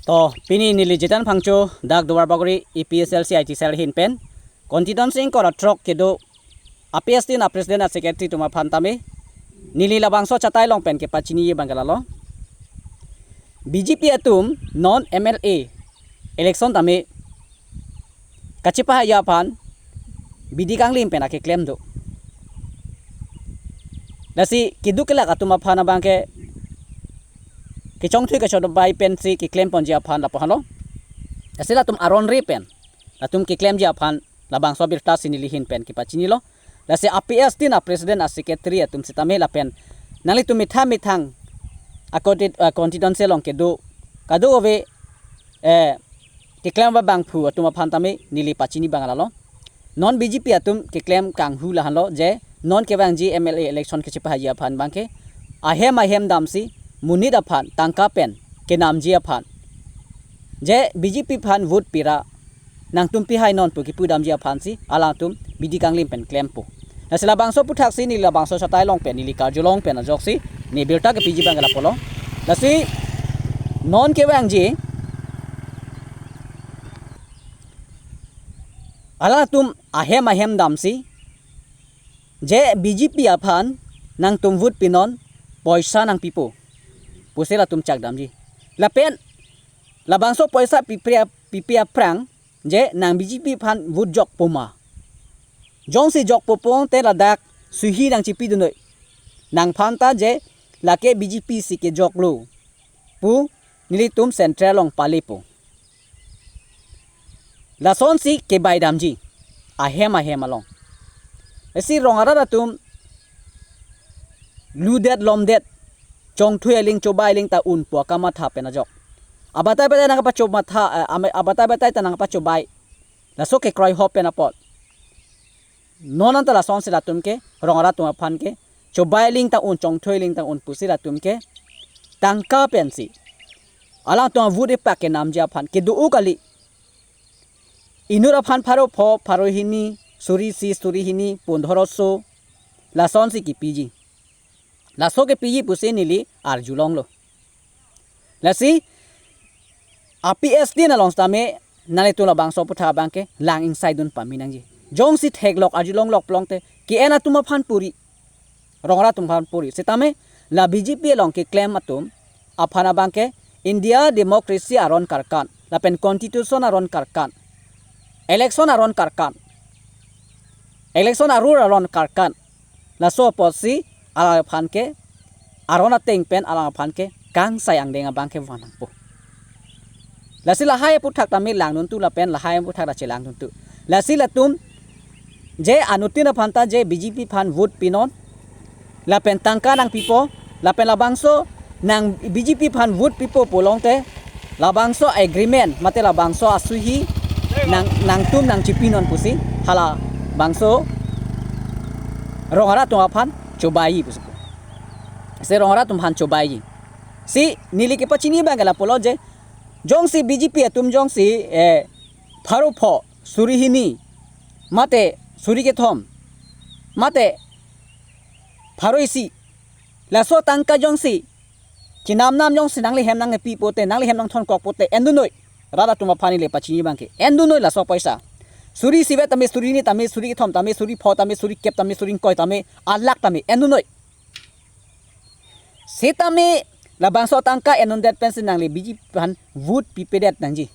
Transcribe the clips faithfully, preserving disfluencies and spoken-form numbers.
To, pini neli Jitan Phangcho, dak Duarbagori A P H L C I T cell ahin pen constituency ingkoi ra throk kedo A P S T na president a secretary atum aphan tame neli labangso achatai along pen kepachiniji abang ke lalo. B J P atum non M L A election tame kachepahaiji aphan bidi kanglim pen akeklem do. Lasi keduk kelak atum aphan abang ke kechongthui kachot bai pensi keklem ponji aphan lapu halo. Lasi latum aron re pen latum keklemji aphan labangso abirta si neli ahin pen kepachinilo. Lasi A P S T na president a secretary atum sitame lapen nanglitum methang methang a conti-, a constituency along kedo kadokave, eh, keklem abangphu atum aphan tame neli pachini abang lalo. Non B J P atum keklem kanghu lahenlo je non kevangji M L A election kachepahaiji aphan abang ke ahem ahem damsi monit aphan tangka pen kenamji aphan, je B J P aphan vote pira nangtum pihai non pu kipu damji aphansi alangtum bidi kanglim pen klempo. Lasi labangso aputhaksi neli labangso achatai along pen neli karjulong pen ajoksi ne birta kepiji abang ke lapulo. Lasi non kevangji alangtum ahem ahem damsi je B J P aphan nangtum vote pinon, poisa nangpipo pusi latum chak damji. Lapen labangso poisa pipe, pipe aphrang je nang B J P aphan vote jokpo ma? Jongsi jokpo pulote ladak suihi nangchipidun noi. Nangphan ta je lake B J P si kejoklo pu nelitum central along palepo. Lasonsi kebai damji ahem ahem along. Lasi rong arat atum ludet lomdet, chongthui aling chobai aling ta un pu akamatha pen ajok. Abatai batai nangkapachomatha, eh, ame-, abatai batai ta nangkapachobai. Laso kekroi hop pen apot. Non anta lasonsi latum ke, rong arat atum aphan ke chobai aling ta un, chongthui aling ta un pusi latum ke tangka pensi alangtum avote ipak kenamji aphan kedo-o kali. Inut aphan pharo pho, pharo hini, suri isi, suri hini, pondhoroso, lasonsi kepiji. Laso kepiji pusi neli arjulonglo. Lasi A P S T na along sitame nanglitum labangso aputhak abang ke lang ingsaidun pame nangji. Jongsi theklok arjulonglok pulote ke-en atum aphan puri, rong arat atum aphan puri. Sitame la B J P along keklem atum aphan abang ke India democracy aron karkan, lapen constitution aron karkan, election aron karkan, election arur aron karkan. Laso apotsi alang aphan ke aron ateng pen alang aphan ke kangsai angdeng abang ke van nangpo. Lasi lahai aputhak tame langduntu lapen lahai aputhak ta chelangduntu. Lasi latum je anuttin aphan ta je B J P aphan vote pinon, lapen tangka nangpipo, lapen labangso nang B J P aphan vote pipo pulote labangso agreement mate labangso asuihi nang, nangtum nangchipinon pusi halabangso rong arat atum aphan chobai pusi pu. Se rong arat atum aphan chobai. Si neli kepachini abang ke lapulo je jongsi B J P atum jongsi, eh, pharo pho, suri hini, mate suri kethom, mate pharo isi, laso tangka jongsi chenam nam jongsi nanglihem nangpi pote, nanglihem nangthonkok pote, endun noi. Rat atum aphan neli pachini abang ke endun noi laso poisa. Suri isivet tame, suri hini tame, suri kethom tame, suri pho tame, suri kep tame, suri ingkoi tame, alakh tame, endun noi. Sitame labangso tangka endundet pensi nangli B J P aphan vote pipedet nangji.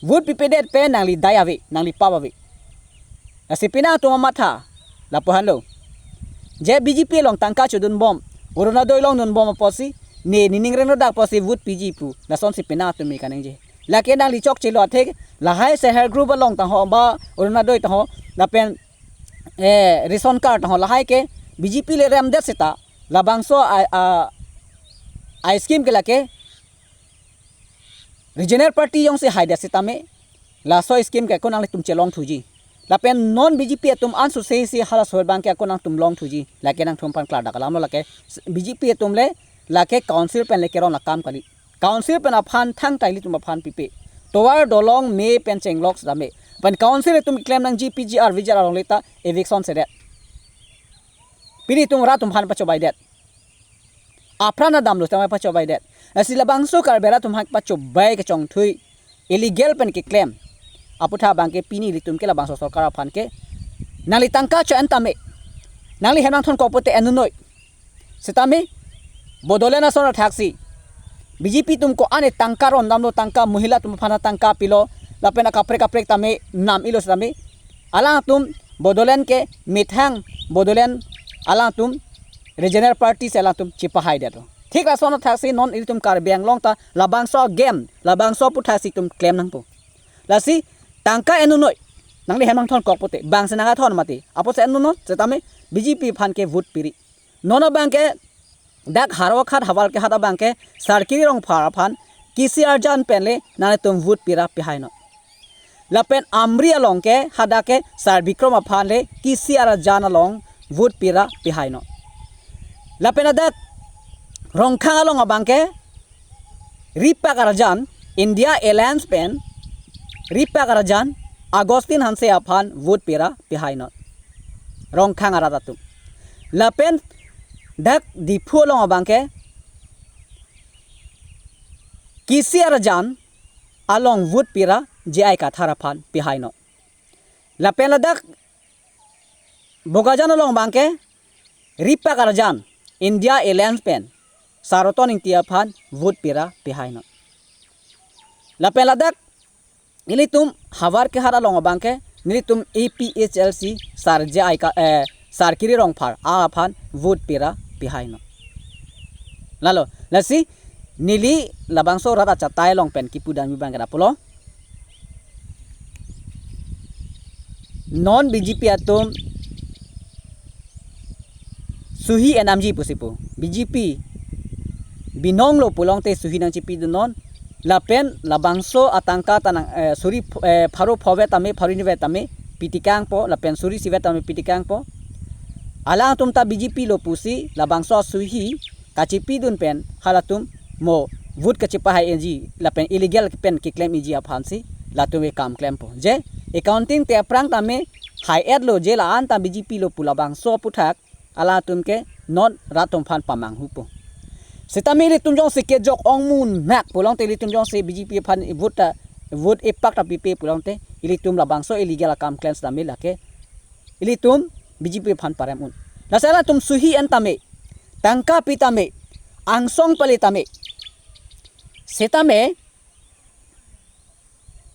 Vote pipedet pen nangli dai ave, nangli pap ave. Lasi penang atum amatha lapu henlo. Je B J P along tangka chodunbom, Orunodoi longdunbom apotsi, ne nining rengno dak apotsi vote piji pu, lasonsi penang atum me kaningje. Lake nangli chokchelo athe, lahai self help group along tangho ba Orunodoi tangho, lapen, eh, ration card tangho, lahai ke B J P le remdet seta, labangso a, a, a scheme ke lake regional party jongsi haidet sitame, laso scheme ke ako nanglitum chelongthuji. Lapen non B J P atum ansose si halaso abang ke ako nangtum longthuji. Lake nangtum aphan klardak alamlo lake. B J P atum le lake council pen le keron akam kali. Council pen aphan thangta ilitum aphan pipe. Tovar dolong me pen chenglok sitame. Pen council atum klem nangji P G R V G R along le ta eviction sedet. Pini itum rat atum aphan pachobaidet. Apran adamlo tame pachobaidet. Lasi labangso Karbi arat atum hak pachobai kechongthui illegal pen keklem aputhak abangke pini ilitum ke labangso sorkar aphan ke nangli tangka cho-en tame, nangli hem nangthonkok pote en-un noi. Setame Bodoland ason athaksi B J P atum ko-an tangka romdamlo, tangka mohila atum aphan tangka pilo, lapen akaprek kaprek tame nam-ilo setame alangtum Bodoland ke methang Bodoland alangtum regional party si alangtum chepahai detlo. Thik lason athaksi non ilitum Karbi Anglong ta labangso game, labangso aputhak si itum klem nangpo. Lasi tangka en-un noi, nangli hem nangthonkok pote, bang si nangkathon mati, apotsi en-un noi, setame B J P aphan ke vote piri. Non abangke dak Howraghat Howraghat abangke Sar Kiri Rongphar aphan kisi arjan pen le nanglitum vote pira pihai non. Lapen Amri along ke hadak ke Sar Bikram aphan le kisi arjan along vote pira pihai non. Lapen hadak Rongkhang along abangke ripak arjan, India Alliance pen ripak arjan Augustine Hanse aphan vote pira pihai non, Rongkhang arat atum. Lapen dak Diphu along abangke kisi arjan along vote pira J I Kathar aphan pihai non. Lapen ladak Bokajan along abangke ripak arjan India Alliance pen Sar Roton Engti aphan vote pira pihai non. Lapen ladak ilitum Howraghat along abangke nelitum A P H L C Sar J I Ka, eh, Sar Kiri Rongphar aphan vote pira pihai non. Lalo, lasi neli labangso rat achatai along pen kipudam abangke lapulo. Non B J P atum suhi enamji pusi pu. B J P binonglo pulote suhi nangchipidun non. Lapen labangso atangka ta nang, eh, suri ph-, eh, pharo pho vet tame, pharo hini vet tame pitikangpo, lapen suri isi vet tame pitikangpo. Alangtum ta B J P lo pusi labangso suhi kachipidun pen halatum mo vote kachepahai-eji lapen illegal pen keklem-eji aphansi latum ke kam klempo. Je accounting te aphrang tame hai-etlo, je la-an ta B J P lo pu labangso aputhak alangtum ke non rat atum aphan pamanghupo. Setame ilitum jongsi kejok ongmunak pulote, ilitum jongsi B J P aphan vote ta, vote epak ta pipe pulote, ilitum labangso illegal akam klem setame lake ilitum B J P aphan parem un. Lasi alangtum suhi en tame, tangka pi tame, angsong pale tame, setame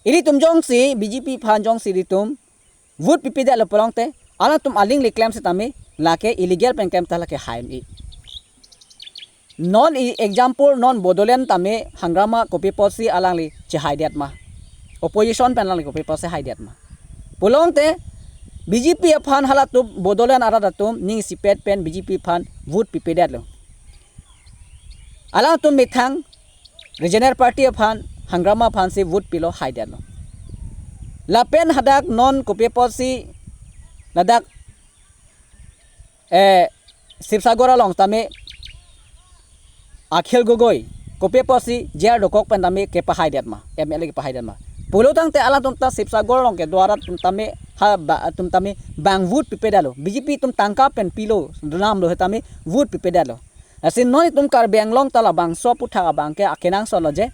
ilitum jongsi B J P aphan jongsi ilitum vote pipedetlo pulote, alangtum aling le klem setame lake illegal pen klem ta lake hai-un-e. Non i example non Bodoland tame Hangrama kopi apotsi alangli chehaidet ma, opposition pen alangli kopi apotsi haidet ma pulote, B J P aphan halatum Bodoland arat atum ning isipet pen B J P aphan vote pipedetlo. Alangtum methang regional party aphan Hangrama aphansi vote pilo haidetlo. Lapen hadak non kopi apotsi ladak, eh, Sibsagar along tame Akhil Gogoi kopi apotsi jail dokok pen tame kepahaidet ma, M L A kepahaidet ma pulo tangte alangtum ta Sibsagar along kedo arat atum tame ha ba, atum tame bang vote pipedetlo. B J P atum tangka pen pilo, dunamlo setame vote pipedetlo. Lasi non itum Karbi Anglong ta labangso aputhak abangke akenangsotlo je,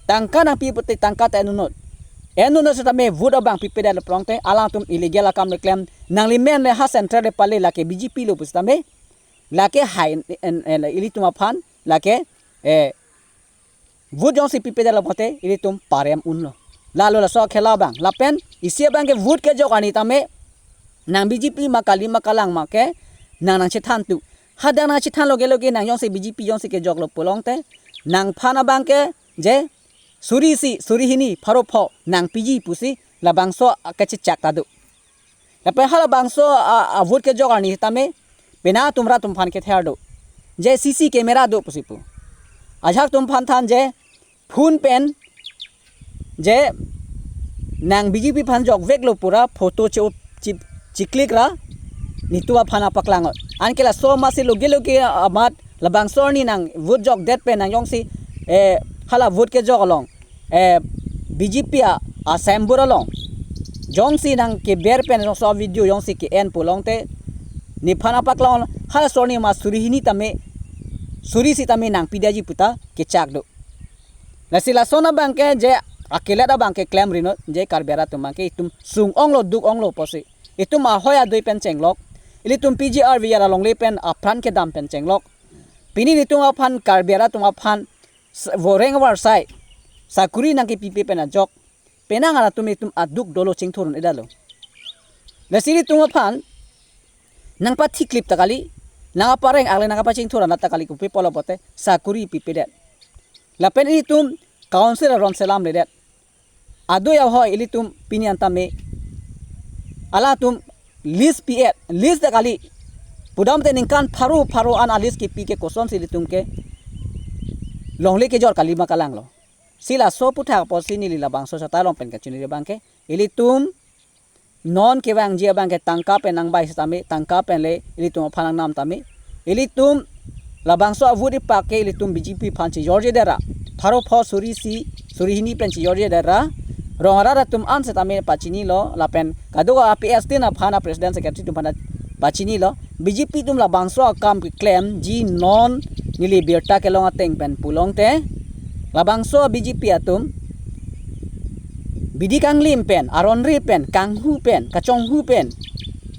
tangka nangpi pote tangka ta en-un noi. En-un noi setame vote abang pipedetlo pulote alangtum illegal akam le klem, nanglimen le ha central le pale lake B J P lo pu setame lake hai en, en, en, ilitum aphan lake, eh, vote jongsi pipedetlo pote ilitum parem unlo. Lalo laso akhela abang. Lapen isi abangke vote kejok arni tame nang B J P ma kali ma kalang ma ke nang nangchethan tu. Hadak nangchethan loge loge nang jongsi B J P jongsi kejoklo pulote nangphan abangke je suri isi, suri hini, pharo pho nangpiji pusi labangso kachechak ta do. Lapen halabangso a, a vote kejok arni tame penang atum rat atum aphan kether do, je C C camera do pusi pu. Ajahak atum aphan than je phone pen je nang B J P aphan jokveklo pu ra photo che, che, che-click ra netum aphan apaklang. Anke laso amatsi loge loge amat labangso arni nang vote jokdet pen nang jongsi, eh, hala vote kejok along, eh, B J P a, a symbol along jongsi nang keber pen jongsi video jongsi ke-en pulote nephan apaklang, halaso arni ma suri hini tame suri sitame nangpidetji puta kechak do. Lasi lason abangke je akelet abangke klemri non, je Karbi arat atum abangke itum sung-onglo duk-onglo pusi, itum ahoi adui pen chenglok, ilitum P G R V R alongle pen apran kedam pen chenglok. Pini nelitum aphan, Karbi arat atum aphan s-, voreng varsai sakuri nangkepipe pen ajok penang arat atum itum aduk dolo chingthur-un-edetlo. Lasi ilitum aphan nangpathiklipi ta kali, nangpareng akle nangpachingthur-an ta kali, kopi pulo pulote sakuri pipedet. Lapen ilitum council aron selamledet. Adui ahoi ilitum pini an tame, alangtum list pi-et, list ta kali. Pudamte ningkan pharo pharo an a-list kepi ke kosonsi ilitum ke longle kejor kali ma kalanglo. Si laso aphuthak apotsi neli labangso asai along pen kachiniri abangke, ilitum non kevangji abangke tangka pen nangbai sitame, tangka pen le ilitum aphan nangnam tame. Ilitum labangso avote ipak ke ilitum B J P aphan chejorjedet ra, pharo pho suri isi suri hini pen chejorjedet ra, rong arat atum an sitame pachinilo, lapen kadokave a-P S tin aphan, a-president secretary atum aphan pachinilo. B J P atum labangso akam keklemji non neli birta kelong ateng pen pulote, labangso B J P atum bidi kanglim pen, aron ri pen, kanghu pen, kachonghu pen,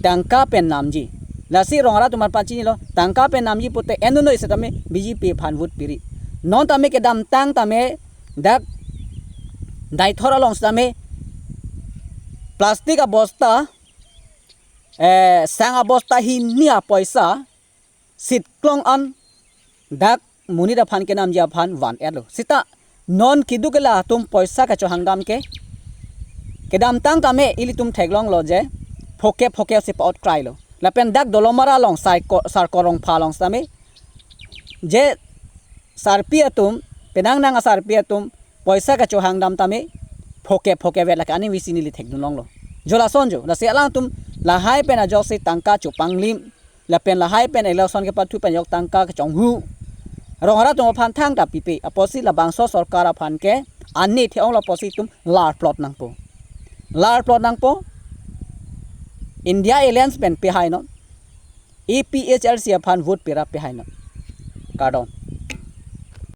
tangka pen namji. Lasi rong arat atum aphan pachinilo, tangka pen namji pute enonoi sitame B J P aphan vote piri. Non tame kedamtang tame dak Deithor along sitame plastic abosta, eh, sang abosta hini apoisa sitklong an dak monit aphan kenamji aphan van-etlo. Sita non keduk kela atum poisa kachohangdam ke kedamtang tame ilitum theklonglo je phoke phoke si pa-ot krailo. Lapen dak Dolamara along Sarko-, Sarko Rongpha along sitame je sarpi atum, penang nang asarpi atum poisa kachohangdam tame phoke phoke vet lake ani V C neli thekdunlonglo. Jo lason jo, lasi alangtum lahai pen ajoksi tangka chopanglim, lapen lahai pen election kepathu pen ajok tangka kachonghu rong arat atum aphan thangta pipe apotsi labangso sorkar aphan ke ani the-onglo apotsi itum lar plot nangpo. Lar plot nangpo. India Alliance pen pehai non. A P H L C aphan vote pira pehai non. Kardom.